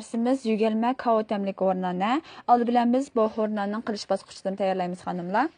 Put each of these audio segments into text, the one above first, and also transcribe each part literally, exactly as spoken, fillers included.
دەرسىمىز يۆگەلمە كاۋا تەملىك ھورنان. ئالدى بىلەن بىز بۇ ھورناننىڭ قىلىش باسقۇچىنى تەييارلايمىز، خانىملار.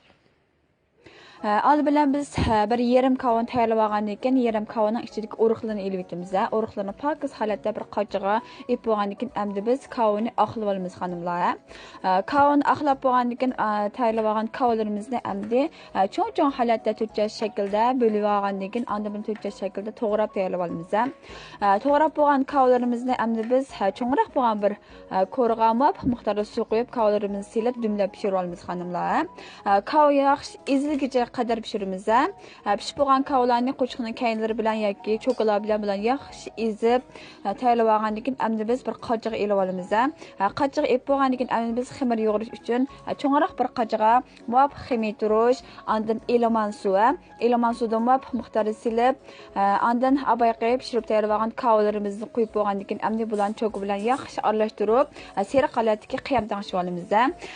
ئە، ئالدى بىلەن بىز، ھە، بىر يېرىم كاۋىنى تەييارلىۋالغاندىن كېيىن، يېرىم كاۋىنىڭ ئىچىدىكى ئۇرۇقلىرىنى ئېلىۋېتىمىز. ئۇرۇقلىرىنى پاكىز ھالەتتە بىر قاچىغا ئېلىپ بولغاندىن كېيىن، ئەمدى بىز كاۋىنى ئاقلىۋالىمىز، خانىملار. ئە، كاۋىنى ئاقلاپ بولغاندىن كېيىن، ئە، تەييارلىۋالغان كاۋىلىرىمىزنى ئەمدى، ئە، چوڭ-چوڭ ھالەتتە تۆت چاچ شەكىلدە بۆلۈۋالغاندىن كېيىن، ئاندىن بۇنى تۆت چاچ شەكىلدە توغراپ تەييارلىۋالىمىز. ئە، توغراپ بولغان كاۋىلىرىمىزنى ئەمدى بىز، ھە، چوڭراق بولغان بىر ئە، كورىغا مۇۋاپىق مىقداردا سۇ قۇيۇپ، كاۋىلىرىمىزنى سىيلاپ، دۈملەپ پىشۇرۇۋالىمىز، خانىملار. ئە، كاۋا ياخشى ئېزىلگۈچە قەدەر پىشۇرىمىز. ئە، پىشىپ بولغان كاۋىلارنى قوچۇقنىڭ كەينىلىرى بىلەن ياكى چوكىلار بىلەن بۇلارنى ياخشى ئېزىپ، ئە، تەييارلىۋالغاندىن كېيىن، ئەمدى بىز بىر قاچىغا ئېلىۋالىمىز. ئە، قاچىغا ئېلىپ بولغاندىن كېيىن، ئەمدى بىز خېمىر يۇغۇرۇش ئۈچۈن، ئە، چوڭراق بىر قاچىغا مۇۋاپىق خېمىر تۇرۇش، ئاندىن ئىلمان سۇ، ئە، ئىلمان سۇدىن مۇۋاپىق مىقداردا سېلىپ، ئە، ئاندىن ئاۋۋالقى پىشۇرۇپ تەييارلىۋالغان كاۋىلىرىمىزنى قۇيۇپ بولغاندىن كېيىن، ئەمدى بۇلارنى چوكا بىلەن ياخشى ئارىلاشتۇرۇپ، ئە، سېرىق ھالەتتىكى قىيام تەڭشىۋالىمىز.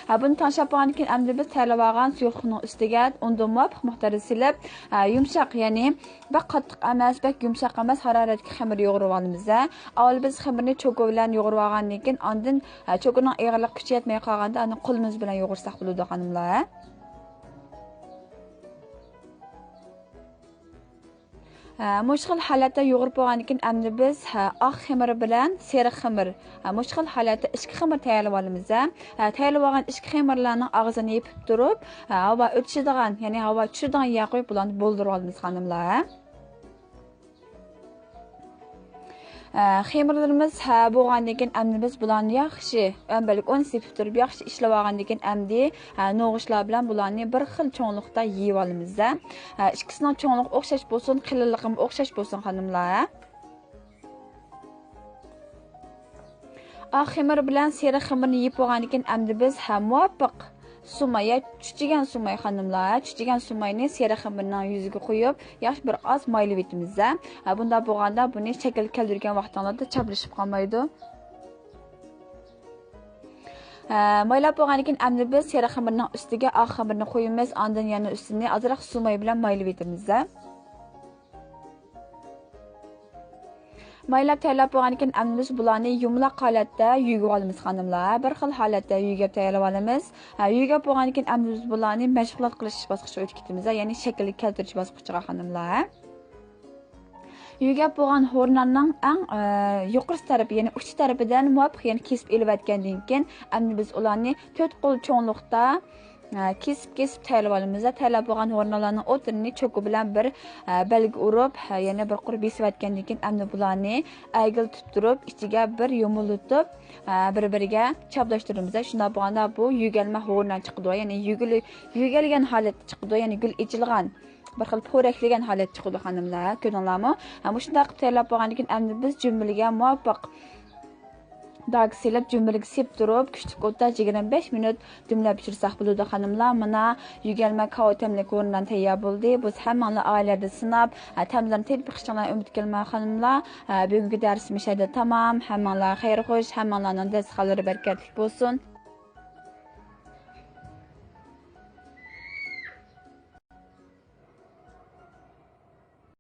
ئە، بۇنى تەڭشەپ بولغاندىن كېيىن، ئەمدى بىز تەييارلىۋالغان سۇيۇقلۇقنىڭ ئۈستىگە ئۇندىن مۇۋاپىق مىقداردا سېلىپ، ئە، يۇمشاق، يەنى بەك قاتتىق ئەمەس، بەك يۇمشاق ئەمەس ھارارەتتىكى خېمىر يۇغۇرۇۋالىمىز. ئە، ئاۋۋال بىز خېمىرنى چوكا بىلەن يۇغۇرۇۋالغاندىن كېيىن، ئاندىن، ئە، چوكىنىڭ ئېغىرلىقى كۈچىيەتمەي قالغاندا، ئاندىن قولىمىز بىلەن يۇغۇرساق بولىدۇ، خانىملار. ھە، مۇشۇ خىل ھالەتتە يۇغۇرۇپ بولغاندىن كېيىن، ئەمدى بىز، ھە، ئاق خېمىر بىلەن سېرىق خېمىر، ھە، مۇشۇ خىل ھالەتتە ئىككى خېمىر تەييارلىۋالىمىز. ھە، تەييارلىۋالغان ئىككى خېمىرلارنىڭ ئاغزىنى يېپىپ تۇرۇپ، ھە، ھاۋا ئۆتۈشىدىغان، يەنى ھاۋا چۈشىدىغان يەر قويۇپ، بۇلارنى بولدۇرۇۋالىمىز، خانىملار. ھە، خېمىرلىرىمىز، ھە، بولغاندىن كېيىن، ئەمدى بىز بۇلارنى ياخشى، ئەمبەرلىك ئون سېپىپ تۇرۇپ، ياخشى ئىشلەۋالغاندىن كېيىن، ئەمدى، ھە، نوغۇچلار بىلەن بۇلارنى بىر خىل چوڭلۇقتا يېيىۋالىمىز. ھە، ئىككىسىنىڭ چوڭلۇقى ئوخشاش بولسۇن، قېلىنلىقىمۇ ئوخشاش بولسۇن، خانىملار. ئاق خېمىر بىلەن سېرىق خېمىرنى يېيىپ بولغاندىن كېيىن، ئەمدى بىز، ھە، مۇۋاپىق سۇماي، يا چۈچۈگەن سۇماي، خانىملار، چۈچۈگەن سۇماينى سېرىق خېمىرنىڭ يۈزىگە قويۇپ، ياخشى بىر ئاز مايلىۋېتىمىز. ھە، بۇنداق بولغاندا بۇنى شەكىل كەلتۈرگەن ۋاقتىڭلاردا چاپلىشىپ قالمايدۇ. ھە، مايلاپ بولغاندىن كېيىن، ئەمدى بىز سېرىق خېمىرنىڭ ئۈستىگە ئاق خېمىرنى قويىمىز، ئاندىن يەنە ئۈستىنى ئازراق سۇماي بىلەن مايلىۋېتىمىز. مايلاپ تەييارلاپ بولغاندىن كېيىن، ئەمدى بىز بۇلارنى يۇمىلاق ھالەتتە يۆگىۋالىمىز، خانىملار. بىر خىل ھالەتتە يۆگەپ تەييارلىۋالىمىز. ھە، يۆگەپ بولغاندىن كېيىن، ئەمدى بىز بۇلارنى مەشغۇلات قىلىش باسقۇچىغا ئۆتۈپ كېتىمىز، يەنى شەكىلگە كەلتۈرۈش باسقۇچىغا، خانىملار. يۆگەپ بولغان ھورناننىڭ ئەڭ، ئە، يۇقىرىسى تەرىپى، يەنى ئۇچى تەرىپىدىن مۇۋاپىق يەنە كېسىپ ئېلىۋەتكەندىن كېيىن، ئەمدى بىز ئۇلارنى تۆت قول چوڭلۇقتا، ئە، كېسىپ-كېسىپ تەييارلىۋالىمىز. تەييارلاپ بولغان ھورنانلارنىڭ ئوتتۇرىنى چوكا بىلەن بىر، ئە، بەلگە ئۇرۇپ، ھە، يەنە بىر قۇر بېسىۋەتكەندىن كېيىن، ئەمدى بۇلارنى ئەگىلتىپ تۇرۇپ، ئىچىگە بىر يۇمۇلتۇپ، ئە، بىر-بىرىگە چاپلاشتۇرىمىز. شۇنداق بولغاندا بۇ يۆگەلمە ھورنان چىقىدۇ، يەنى يۆگىلى-، يۆگەلگەن ھالەتتە چىقىدۇ، يەنى گۈل ئېچىلغان. بىر خىل پورەكلىگەن ھالەت چىقىدۇ، خانىملار، كۆردۈڭلارمۇ؟ ھە، مۇشۇنداق قىلىپ تەييارلاپ بولغاندىن كېيىن، ئەمدى بىز جۈمبىلىگە مۇۋاپىق داگا سېلىپ، جۈمبىلىگە سېلىپ تۇرۇپ، كۈچلۈك ئوتتا يىگىرمە بەش مىنۇت دۈملەپ پىشۇرساق بولىدۇ، خانىملار. مانا، يۆگەلمە كاۋا تەملىك ھورنان تەييار بولدى. بۇ ھەممىڭلار ئائىلىلەردە سىناپ، ھە، تەملىرىنى تېتىپ بېقىشىڭلارنى ئۈمىد قىلىمەن، خانىملار. ھە، بۈگۈنكى دەرسىمىز شۇ يەردە تامام. ھەممىڭلار خەير خوش، ھەممىڭلارنىڭ دەستىخانلىرى بەرىكەتلىك بولسۇن.